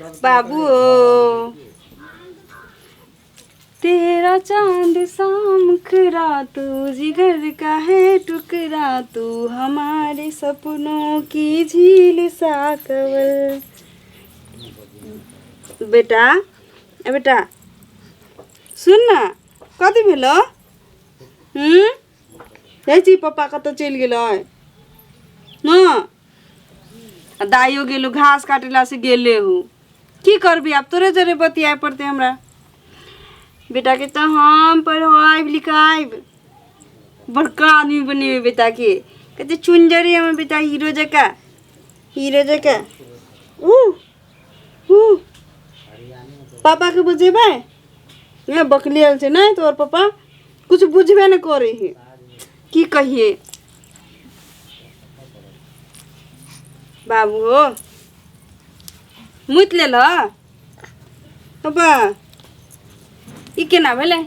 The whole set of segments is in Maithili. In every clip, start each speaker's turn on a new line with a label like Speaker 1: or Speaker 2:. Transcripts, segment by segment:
Speaker 1: बाबू तेरा चांद सा मुखरा तू जिगर का है टुकड़ा तू हमारे सपनों की झील सा कवल। बेटा, ए बेटा, सुन ना, कथी भेलो? हम्म, जाइ छी पप्पा कतऽ चलि गेलै न? आ दाइयो गेलू घास काटेला से गेले हूँ। की करबी आब, तोरे जरे बतियाए पड़तै हमरा। बेटाके तऽ हम पढ़ाइब लिखाइब, बड़का आदमी बनेबै बेटाके। कते सुन्दर है हमर बेटा, हीरो जकाँ, हीरो जकाँ। ऊ ऊ पापाके बुझेबै ने? बकलियल छै ने तोहर पप्पा, कुछ बुझबे नहि करै है, की कहिए बाबू। हो मुति लेल पापा, ई केना भेलै?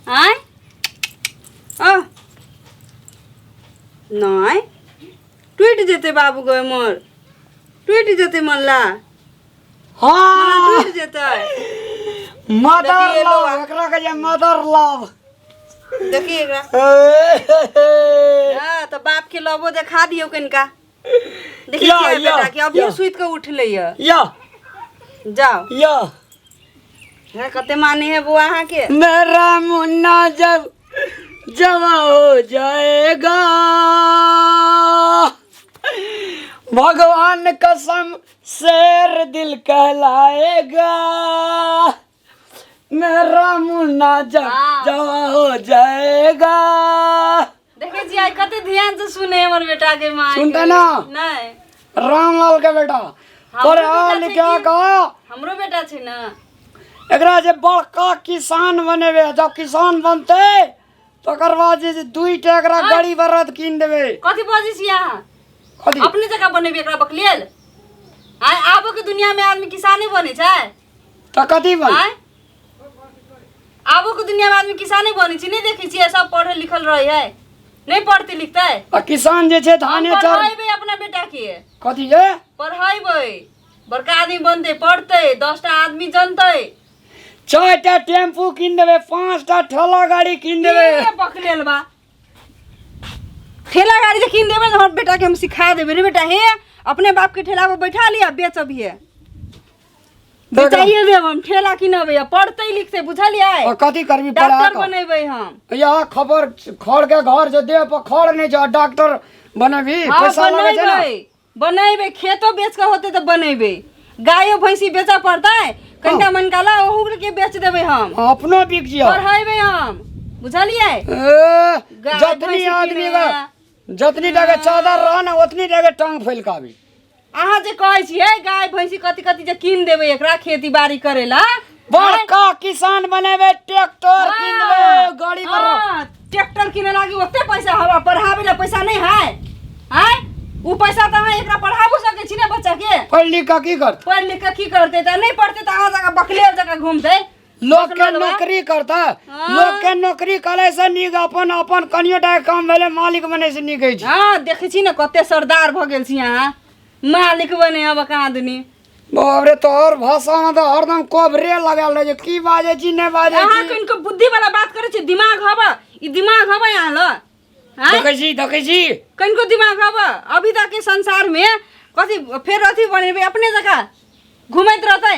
Speaker 1: आँय, आ नहि टूटि जेतै बाबू गो मोर, टूटि जेतै मल्ला।
Speaker 2: हाँ,
Speaker 1: टूटि जेतै।
Speaker 2: मदर
Speaker 1: देखिए
Speaker 2: लव
Speaker 1: लोग।
Speaker 2: एकरा कहै छै मदर लव।
Speaker 1: देखिए एकरा। हाँ तऽ बाप के लबो देखा दियौ कनिका। देखै
Speaker 2: या,
Speaker 1: छियै
Speaker 2: या,
Speaker 1: बेटा के अभी
Speaker 2: या।
Speaker 1: सुति कऽ उठलै यऽ।
Speaker 2: या।
Speaker 1: जाओ।
Speaker 2: या।
Speaker 1: हे, कते माने है बौआ अहाँके।
Speaker 2: मेरा मुन्ना जब जवा हो जाएगा, भगवान कसम शेर दिल कहलाएगा। मेरा मुन्ना जब
Speaker 1: हाँ।
Speaker 2: जवा हो जाएगा।
Speaker 1: देखै छियै आइ कते ध्यान से सुने हमर बेटा के माँ।
Speaker 2: सुनते ना?
Speaker 1: नहि।
Speaker 2: रामलाल के बेटा
Speaker 1: हमरो
Speaker 2: पढ़ा
Speaker 1: बेटा छै
Speaker 2: लिखा
Speaker 1: की?
Speaker 2: का
Speaker 1: हमरो बेटा छै ने।
Speaker 2: एकरा जे बड़का किसान बनेबे, जब किसान बनते तकर बाद जे दुईटा एकरा गाड़ी बरद कीन देबे।
Speaker 1: कथी बजै छी अहाँ?
Speaker 2: कथी?
Speaker 1: अपने जगह बनेबे एकरा बकलेल? आइ आबो के दुनिया में आदमी किसाने बने छै?
Speaker 2: तऽ कथी बन?
Speaker 1: आँय, आबो के दुनिया में आदमी किसाने बनै छै? नहि देखै छियै सब पढ़ल लिखल रहै है? नहि पढ़तै लिखतै?
Speaker 2: आ किसान जे छै धाने चाउर।
Speaker 1: पढ़ेबै अपना बेटा के।
Speaker 2: कथी जे?
Speaker 1: पढ़ेबै, बड़का आदमी बनतै, पढ़तै, 10टा आदमी जनतै।
Speaker 2: 4टा टेम्पू कीन देबै, 5टा ठेला गाड़ी कीन देबै।
Speaker 1: ए, बकलेल बा, ठेला गाड़ी जे कीन देबै ने हमर बेटा के, हम सिखा देबै रे बेटा। हे, अपने बाप के ठेला पर बैठा लिया, बेचबिहे, बेचाइए देब हम। ठेला किनबै, पढ़तै लिखतै, बुझलियै?
Speaker 2: आ कथी करबी पढ़ा
Speaker 1: डॉक्टर
Speaker 2: कऽ?
Speaker 1: बनेबै हम।
Speaker 2: यहाँ खबर खड़ के घर जो देह पर खड़ नहीं छौ, डॉक्टर बनेबी?
Speaker 1: हाँ,
Speaker 2: पैसा लगै छै ने।
Speaker 1: बनेबै, बनेबै। खेतो बेच कऽ होतै तऽ बनेबै। गायो भैंसी बेचऽ पड़तै कनिका मनका ला, ओहू के बेच देबै हम।
Speaker 2: हाँ, अपनो बिक जियो।
Speaker 1: पढ़ेबै हम, बुझलियै?
Speaker 2: ए,
Speaker 1: गाय
Speaker 2: जतनी
Speaker 1: भैंसी
Speaker 2: आदमी
Speaker 1: किनै
Speaker 2: के जतनी टाके चादर रह ने, ओतनी टाके टांग फैलकाबी।
Speaker 1: अहाँ जे कहै छियै गाय भैंसी कथी कथी जे कीन देबै एकरा खेती बाड़ी करै ला।
Speaker 2: बड़का किसान बनेबै, ट्रैक्टर कीन देबै, गाड़ी पर।
Speaker 1: हाँ, ट्रैक्टर किने लागी ओते पैसा हवा, पढ़ाबै ला पैसा नहीं है? आँय, उ पैसा तऽ अहाँ एकरा पढ़ाबो सकै छी ने बच्चा के।
Speaker 2: पढ़ लिख कऽ की करतै?
Speaker 1: पढ़ लिख कऽ की करतै? तऽ नहीं पढ़तै तऽ अहाँ जकाँ बकलेल जकाँ घूमतै।
Speaker 2: लोक के
Speaker 1: बकलेलवा।
Speaker 2: नौकरी करता।
Speaker 1: हाँ।
Speaker 2: लोक के नौकरी करे से नीक अपन अपन कनियो टा के काम भेलै मालिक बने से नीक अछि।
Speaker 1: हाँ, देखै छी ने कते सरदार भऽ गेल छी अहाँ, मालिक बने अब कहाँ दुनी।
Speaker 2: बाप रे, तोहर भाषा में तऽ हरदम कोबरे लगल रहै छै। की बाजै छी, नहि बाजै
Speaker 1: अहाँ
Speaker 2: छी?
Speaker 1: कनिको बुद्धि वाला बात करै छी? दिमाग हब? ई दिमाग हब अहाँ ल? आँय?
Speaker 2: देखै छी, देखै छी।
Speaker 1: कनिको दिमाग हब? अभी तक के संसार में कथी फेर अथी बनेबै, अपने जकाँ घुमैत रहतै?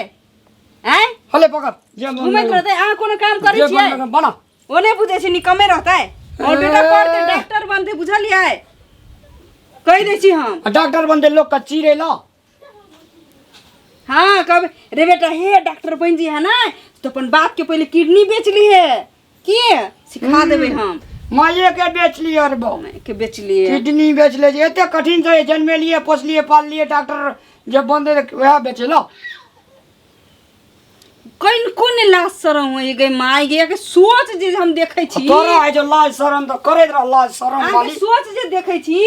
Speaker 1: आँय?
Speaker 2: हले पकड़ जे मन
Speaker 1: घुमैत
Speaker 2: लगे।
Speaker 1: रहतै? अहाँ कोनो काम करै
Speaker 2: जे मन
Speaker 1: छियै?
Speaker 2: लगे, बना।
Speaker 1: ओ नहि बुझै छै, निकमे रहतै। और बेटा
Speaker 2: ए।
Speaker 1: पढ़तै, डॉक्टर बनतै, बुझलियै? कहि दै छी हम।
Speaker 2: आ डॉक्टर बनतै लोक के चिड़ै ला?
Speaker 1: हाँ, कब रे बेटा, हे डॉक्टर बन जी है ना तो अपन बाप के पहले किडनी बेच ली है की सिखा देबै हम।
Speaker 2: माये के बेच लियै रे बाप।
Speaker 1: माय के बेच लिए।
Speaker 2: किडनी बेच ले छै। एते कठिन से जन्मेलियै, पोसलियै, पाललियै, डॉक्टर जब बनतै तऽ वएह बेचे ला।
Speaker 1: कनि कोन लाज शरम होय गे माय गे के सोच जे हम देखै छी।
Speaker 2: तोरा है जो लाज शरम तऽ करैत रह लाज शरम
Speaker 1: अहाँके
Speaker 2: वाली।
Speaker 1: सोच जे देखै छी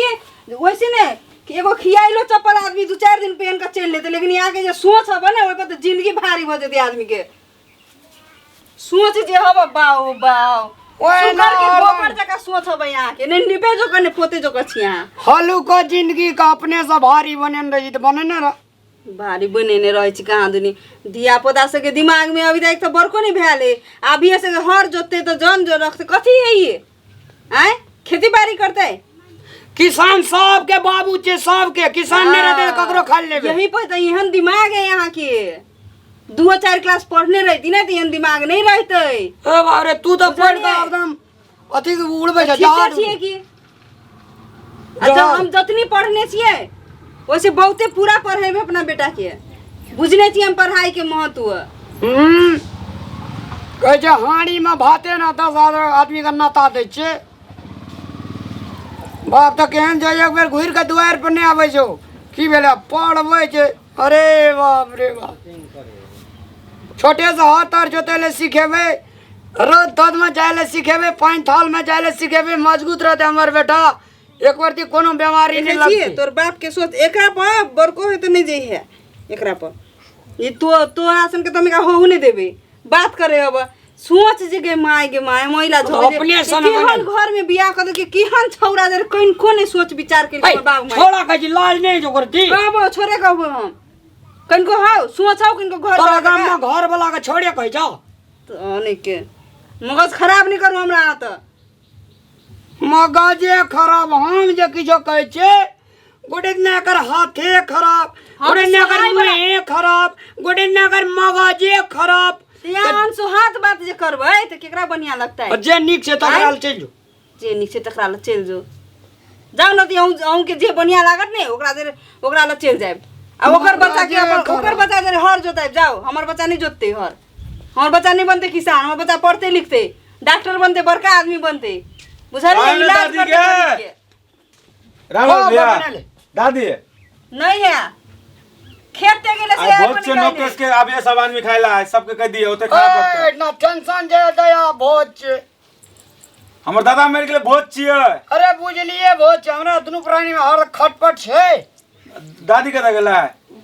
Speaker 1: वैसे ने कि एगो खियाइलो चप्पल आदमी 2-4 दिन पहन के चलि लेतै, लेकिन यहाँ के जे सोच हबे ने, ओहि पर तऽ जिंदगी भारी भऽ जेतै आदमी के। सोच जे हबे बाओ बाओ
Speaker 2: ओए
Speaker 1: सुगर के
Speaker 2: ना।
Speaker 1: गोबर जकाँ सोच हबे यहाँ के, ने निपे जोकर ने पोते जोकर छी अहाँ।
Speaker 2: हलुको जिंदगी के अपने से भारी बनेने रही तऽ बनेने रह।
Speaker 1: भारी बनेने रहै छी कहाँ दुनी धिया पुता सबके दिमाग में अभी तक तऽ बड़को नहीं भेल है। अभी से हर जोतते तऽ जन जो रखते कथी है ये आँय खेती बाड़ी करते
Speaker 2: किसान सबके बाबू छै सबके किसान नहि रहतै तऽ ककरो खा लेबै
Speaker 1: यही पर तऽ एहन दिमाग है यहाँ के दू चार क्लास पढ़ने रहती ना तऽ एहन दिमाग नहीं रहते
Speaker 2: ए बाप रे तू तऽ पढ़ कऽ एकदम अथी उड़बै छै
Speaker 1: ठीके
Speaker 2: जहाज
Speaker 1: छियै की अच्छा हम जतनी पढ़ने छियै ओइसे बहुते पूरा पढ़ेबै अपना बेटा के बुझने छियै हम पढ़ाई के महत्व।
Speaker 2: कहै छै हाँड़ीमे भाते ने 10 आदमीके नाता दै छै। बाप तऽ केहन छै एक बेर घुरि कऽ दुआरि पर नहि आबै छौ। की भेलै पढ़बै छै। अरे बाप रे बाप, छोटेसँ हाथ तार जोतै लए सिखेबै, रौद तौदमे जाइ लए सिखेबै, पानि थालमे जाइ लए सिखेबै, मजबूत रहतै हमर बेटा, एक बार कोनो बीमारी नहीं
Speaker 1: देखै छियै
Speaker 2: लगतै।
Speaker 1: तोर बाप के सोच एकरा पर बड़को हेतै नहि जइहे एकरा पर ई तो तोरा सन के तऽ हम एकरा होहू नहि देबै। बात करे अब सोच जे गे माय गे माय महिला झोक जे
Speaker 2: अपने सन
Speaker 1: केहन
Speaker 2: बनल।
Speaker 1: घर में बियाह कर के केहन छौरा जे कनिको नहि सोच विचार के
Speaker 2: है,
Speaker 1: बाप माय
Speaker 2: छोड़ा कहै छी लाज नहीं जो करती
Speaker 1: कहबो छोड़े कहबो हम कनिको हौ सोच हौ कनिको घर
Speaker 2: तोरा
Speaker 1: वाला
Speaker 2: गाम
Speaker 1: के।
Speaker 2: में घर वाला के छोड़े कहै छौ।
Speaker 1: तो नहीं के मगज खराब नहीं करू हमरा अहाँ तऽ।
Speaker 2: मगजे खराब हम जे किछो कहै छियै गोटे दिना एकर हाथे खराब, गोटे दिना एकर
Speaker 1: सुनाइ बला-
Speaker 2: मुँहे खराब, गोटे दिना एकर मगजे खराब।
Speaker 1: यहाँ अनसुहात बात जे करबै तऽ केकरा बढ़िया लगतै?
Speaker 2: आ जे नीक छै तकरा लए चलि जो।
Speaker 1: जे नीक छै तकरा लग चलि जो। जाउ ने तऽ अहूँ अहूँके जे बढ़िया लागत ने ओकरा जे ओकरा लग चलि जायब। आ ओकर बच्चा के अपन ओकर बच्चा जे हर जोतायब जाउ, हमर बच्चा नहि जोततै हर, हमर बच्चा नहि बनतै किसान, हमर बच्चा पढ़तै लिखतै डॉक्टर बनतै बड़का आदमी बनतै बुझलियै?
Speaker 3: आयल
Speaker 1: इलाज
Speaker 3: दादी
Speaker 1: करतै
Speaker 3: के।
Speaker 1: गरीब के।
Speaker 3: राम
Speaker 2: हाँ,
Speaker 3: भैया।
Speaker 2: बना ले।
Speaker 3: दादी
Speaker 1: नहीं है खेत ते गेले से
Speaker 3: आइ
Speaker 1: आइ
Speaker 3: भोज छै
Speaker 1: बनी
Speaker 3: नौकेश के आब ये सब आदमी खाय ला आइ सबके कह दिए ओते खराब
Speaker 2: ए,
Speaker 3: लगतै।
Speaker 2: इतना टेंशन जे दया भोज छै।
Speaker 3: हमर दादा मरि गेलै भोज छियै।
Speaker 2: अरे बुझलिए भोज छै, हमरा दुनू प्राणी में हर खटपट छै।
Speaker 3: दादी कतऽ गेलै?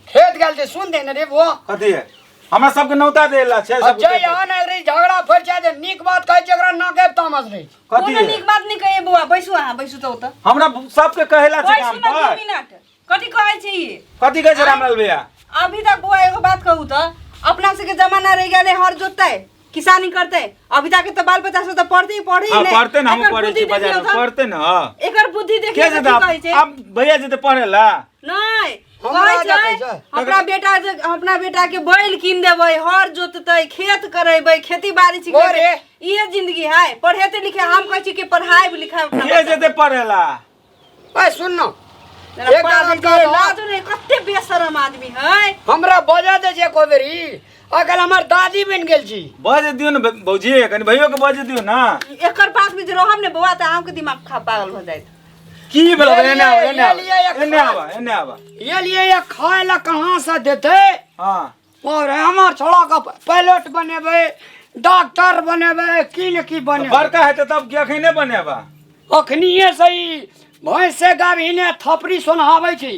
Speaker 2: खेत गेल छै। सुन दे ने रे बुआ।
Speaker 3: कथी है? हमरा सबके नौता देला छै
Speaker 2: अब
Speaker 3: सबके।
Speaker 2: जे यहाँ ने रे झगड़ा फर जाय जे नीक बात कहै छै एकरा नाके तामस रहै छै।
Speaker 3: कथी
Speaker 1: कोनो
Speaker 3: है?
Speaker 1: नीक बात नहीं कहिए बुआ, बैसू अहाँ, बैसू तऽ ओतऽ।
Speaker 3: हमरा सबके कहेला छै
Speaker 1: बैसू
Speaker 3: काम
Speaker 1: ने दू
Speaker 3: पर।
Speaker 1: मिनट। कथी कहै छै ई?
Speaker 3: कथी कहै छै रामलाल भैया?
Speaker 1: अभी तक बुआ एगो बात कहू तऽ अपना सबके जमाना रहि गेलै हर जोततै किसानी करतै, अभी तक तऽ बाल बच्चा सब तऽ पढ़ते ही पढ़े
Speaker 3: हाँ
Speaker 1: नहि।
Speaker 3: पढ़ते ने, हम
Speaker 1: एकर
Speaker 3: पढ़ै
Speaker 1: बुद्धि
Speaker 3: छी बाजार
Speaker 1: देखियौ
Speaker 3: में
Speaker 1: तऽ।
Speaker 3: पढ़ते ने। हाँ
Speaker 1: एकर बुद्धि
Speaker 3: के
Speaker 1: देखियौ
Speaker 3: जेतै
Speaker 1: तऽ की कहै छै?
Speaker 3: अब भैया जेतै पढ़े ला?
Speaker 1: नहि
Speaker 2: हमरा
Speaker 1: कहै
Speaker 2: जे
Speaker 1: छै
Speaker 2: कहै छै।
Speaker 1: अपना बेटा जे अपना बेटा के बैल कीन देबै, हर जोततै, खेत करेबै, खेती बाड़ी सिखेबै,
Speaker 2: अरे।
Speaker 1: इहे जिंदगी है। पढ़ेते लिखे हम कहै छी कि पढ़ाई लिखाई अपना
Speaker 3: के जेतै पढ़े ला?
Speaker 2: ए सुन न,
Speaker 1: बच्चा
Speaker 2: एक बात
Speaker 1: के
Speaker 2: कहू।
Speaker 1: लाज नहि, कते बेशरम आदमी है।
Speaker 2: हमरा बजा दे छै एको बेरी, आइ हमर दादी बनि गेल छी।
Speaker 3: बज दियौ ने भौजी, कनि भैयो के बज दियौ ने।
Speaker 1: एकर बात में जे रहब ने बौआ तऽ अहाँके दिमाग खा पागल भऽ जायत।
Speaker 3: की भेल?
Speaker 2: ये
Speaker 3: एने आवा,
Speaker 2: लिए,
Speaker 3: एने आवा,
Speaker 2: ये लिए, ये
Speaker 3: एने
Speaker 2: खा।
Speaker 3: आवा, एने आवा।
Speaker 2: ये लिए ये खाय ला कहाँ से देते?
Speaker 3: हाँ
Speaker 2: और हमर छोड़ा के पायलट बनेबै, डॉक्टर बनेबै, की ने की बनेबै।
Speaker 3: बड़का हेतै तब कि अखन नहि बनेबा?
Speaker 2: अखनिए से ही भैंसे गाभिने थपड़ी सोनहाबै छै।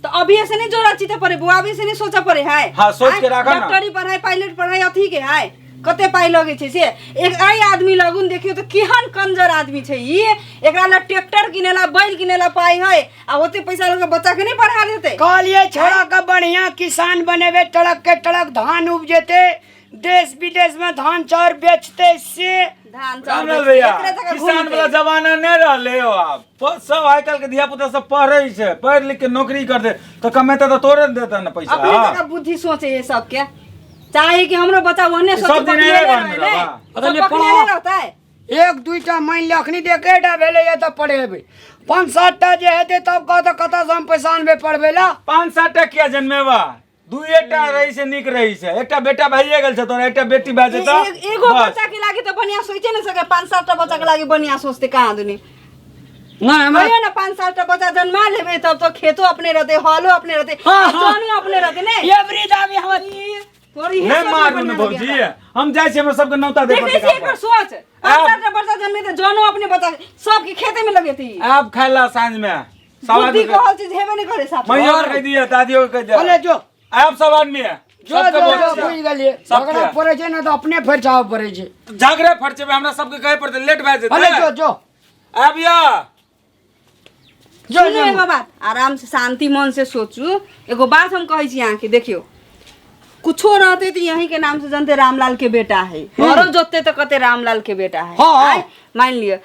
Speaker 1: तो अभी ऐसे नहीं जोड़ा चीते पड़े बुआ, अभी से नहीं सोचा पड़े है।
Speaker 3: हाँ, सोच के राखा ना।
Speaker 1: डॉक्टरी पढ़ाई पायलट पढ़ाई अथी के है कते पाइ लगै छै से। एक आई आदमी लगुन देखियो तऽ केहन कंजर आदमी छै ई, एकरा ला ट्रैक्टर किनेला बैल किनेला पाइ है आ ओते पैसा लग के बच्चा के नहीं पढ़ा देते।
Speaker 2: कहलिए छोड़ा के बढ़िया किसान बनेबै, ट्रक के ट्रक धान उपजेते, देश विदेश में धान चाउर बेचते से।
Speaker 1: धान चाउर
Speaker 3: रामलाल
Speaker 1: बेचते,
Speaker 3: भैया
Speaker 1: एकरे जगह
Speaker 3: किसान
Speaker 1: घूमते।
Speaker 3: वाला जमाना नहीं रहले हो आब। सब आइ काल्हि के धिया पुता सब पढ़ै छै, पढ़ि लिख के नौकरी करते तऽ कमेते तऽ तोरे ने देतै ने पैसा।
Speaker 1: अपने जगह बुद्धि सोचे है सबके, चाहे कि हमरो बच्चा ओहने
Speaker 3: सब
Speaker 1: सोचे
Speaker 3: दिन
Speaker 1: पकड़ने
Speaker 3: एहे घर में
Speaker 1: रहे,
Speaker 3: रहबा।
Speaker 1: नहीं?
Speaker 2: अरे
Speaker 1: सब
Speaker 2: ले
Speaker 1: पकड़ने
Speaker 2: पढ़ा।
Speaker 1: रहता है।
Speaker 2: एक दुईटा मान ले अखनी देख एकेटा भेलैए तऽ पढ़ेबै, 5-7टा जे हेतै तब कहतै कतऽसँ हम पैसा अनबै पढ़बै ला।
Speaker 3: 5-7टा किया जन्मेबा, दुएटा रही से नीक रही छै, एकटा बेटा भइए गेल छै तोरा, एकटा बेटी भए जेतौ।
Speaker 1: एगो
Speaker 3: बस।
Speaker 1: बच्चा के लागी तऽ बढ़िया सोचे नहीं सके, 5-7टा बच्चा के लागी बढ़िया सोचते कहाँ दुनी।
Speaker 2: नहीं हमरा
Speaker 1: कहियो ना 5-7टा बच्चा जन्मा लेबै तब तो खेतो अपने रहते, हलो अपने रहते,
Speaker 2: हाँ, हाँ।
Speaker 1: जनो अपने रहते नहीं।
Speaker 2: ये वृद्ध आदमी हमर
Speaker 1: तोर इहे
Speaker 3: नहीं
Speaker 1: सोच
Speaker 3: मारू
Speaker 1: बढ़िया
Speaker 3: ने भौजी,
Speaker 1: लगैया।
Speaker 3: हम जाइ छी हमरा सबके नौता दे
Speaker 1: देखै छियै एकर सोच, 5-7टा बच्चा जन्मे तऽ जनो अपने बच्चा सबके खेते में लगेती।
Speaker 3: आब खाय ला साँझ में सब
Speaker 1: बुद्धि
Speaker 3: आदमी
Speaker 1: कहल चीज हेबे नहीं करे साथ।
Speaker 3: मैयो के कह दिए, दादियो के कह दिए।
Speaker 2: बोले जो
Speaker 3: आब सब आदमी है
Speaker 2: जो
Speaker 3: सबके
Speaker 2: जो
Speaker 3: बोल
Speaker 2: जो
Speaker 3: छियै।
Speaker 2: बुझि गेलियै।
Speaker 3: सबके।
Speaker 2: झगड़ा पड़ै छै ने तऽ अपने फरिछाबऽ पड़ै छै।
Speaker 3: झगड़े फरचेबै हमरा सबके कहे पड़तै, लेट भए जेतै।
Speaker 2: बोले जो जो
Speaker 3: आब या
Speaker 2: जो
Speaker 1: सुनू एगो बात, आराम से शांति मन से सोचू। एगो बात हम कहै छी अहाँके, देखियौ कुछो रहते तऽ यहीं के नाम से जानते रामलाल के बेटा है, घरो जोतते तऽ कहते रामलाल के बेटा है।
Speaker 2: हाँ, हाँ।
Speaker 1: आँय, मान लिअ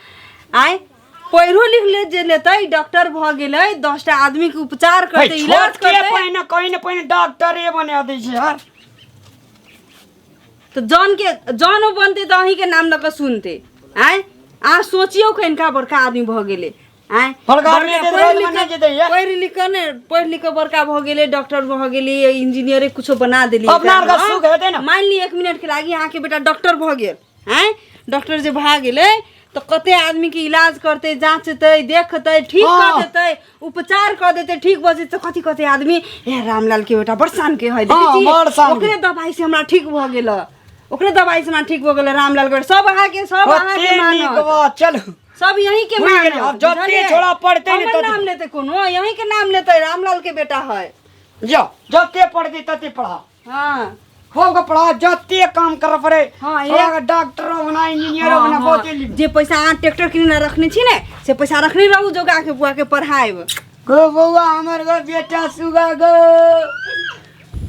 Speaker 1: आँय पढ़ो लिख ले जे लेतै, डॉक्टर भऽ गेलै, 10टा आदमी के उपचार करतै, इलाज
Speaker 2: छोट के
Speaker 1: करतै।
Speaker 2: पहिने कहीं ने पहिने डॉक्टरे बना दै छै यार।
Speaker 1: तऽ जन के जन बनतै तऽ अहीं के नाम लऽ कऽ सुनतै। आँय अहाँ सोचियौ कनिका बड़का आदमी भऽ गेलै। आँय
Speaker 2: बड़का आदमी
Speaker 1: बड़का
Speaker 2: हेतै तऽ
Speaker 1: पढ़ि
Speaker 2: रोज
Speaker 1: लिख
Speaker 2: बना
Speaker 1: कऽ-
Speaker 2: जेतै, ये।
Speaker 1: पढ़ि लिख कऽ ने, पढ़ि लिख कऽ बड़का भऽ गेलै, डॉक्टर भऽ गेलै, इंजीनियरे कुछो बना देलियै
Speaker 2: अपना
Speaker 1: एकरा,
Speaker 2: आरके
Speaker 1: हँ?
Speaker 2: सुख हेतै ने।
Speaker 1: मानि लिअ 1 मिनट के लागी अहाँके बेटा डॉक्टर भऽ गेल। आँय डॉक्टर जे भऽ गेलै तऽ कते आदमी के इलाज करतै, जाँचतै, देखतै, ठीक कऽ देतै, उपचार कऽ देतै, ठीक भऽ जेतै। कथी कते आदमी हे रामलाल के बेटा बड़ शान के है, देखै छी?
Speaker 2: बड़ शान के।
Speaker 1: ओकरे दवाई से हमरा ठीक भऽ गेल, ओकरे दवाई से हमरा ठीक भऽ गेल रामलाल के बेटा। सब अहाँके, सब अहाँके
Speaker 2: कते नीक
Speaker 1: मानत।
Speaker 2: बात, चलू
Speaker 1: सब यही के
Speaker 2: बुझि
Speaker 1: मानत,
Speaker 2: गेलियै। आब जते
Speaker 1: बुझलियै?
Speaker 2: छोड़ा पढ़तै ने
Speaker 1: हमर
Speaker 2: तते-
Speaker 1: नाम लेतै कोनो, यही के नाम लेतै, रामलाल के बेटा है।
Speaker 2: जो जते पढ़तै तते पढ़ा।
Speaker 1: हाँ।
Speaker 2: खूब के पढ़ा, जते काम करऽ पड़े।
Speaker 1: हाँ,
Speaker 2: छोड़ा के डॉक्टरो बना, इंजीनियरो
Speaker 1: हाँ,
Speaker 2: बना,
Speaker 1: हाँ।
Speaker 2: बहुते लिख।
Speaker 1: जे पैसा अहाँ ट्रैक्टर किने रखने छी ने, से पैसा रखने रहू, जोगा के बुआ के पढ़ाएब।
Speaker 2: गो बौआ हमर गो बेटा सुगा गो।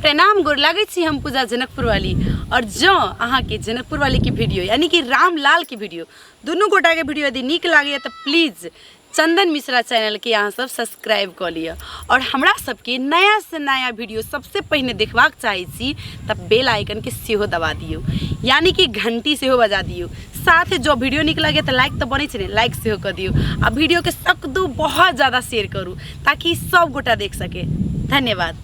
Speaker 4: प्रणाम, गोर लागै छी। हम पूजा जनकपुर वाली, और जँ अहाँके जनकपुर वाली के वीडियो यानी कि रामलाल के वीडियो, दुनू गोटाके वीडियो यदि नीक लागैए तऽ प्लीज चंदन मिश्रा चैनलके अहाँ सब सब्सक्राइब कऽ लिअ, और हमरा सबके नया से नया वीडियो सबसे पहिने देखबाक चाहै छी तऽ बेल आइकनके सेहो दबा दियौ, यानी कि घंटी सेहो बजा दियौ। साथ जो वीडियो नीक लगे तऽ लाइक तऽ बनै छै ने, लाइक सेहो कऽ दियौ आ वीडियोके सकदू बहुत ज़्यादा शेयर करू ताकि सब गोटा देख सके। धन्यवाद।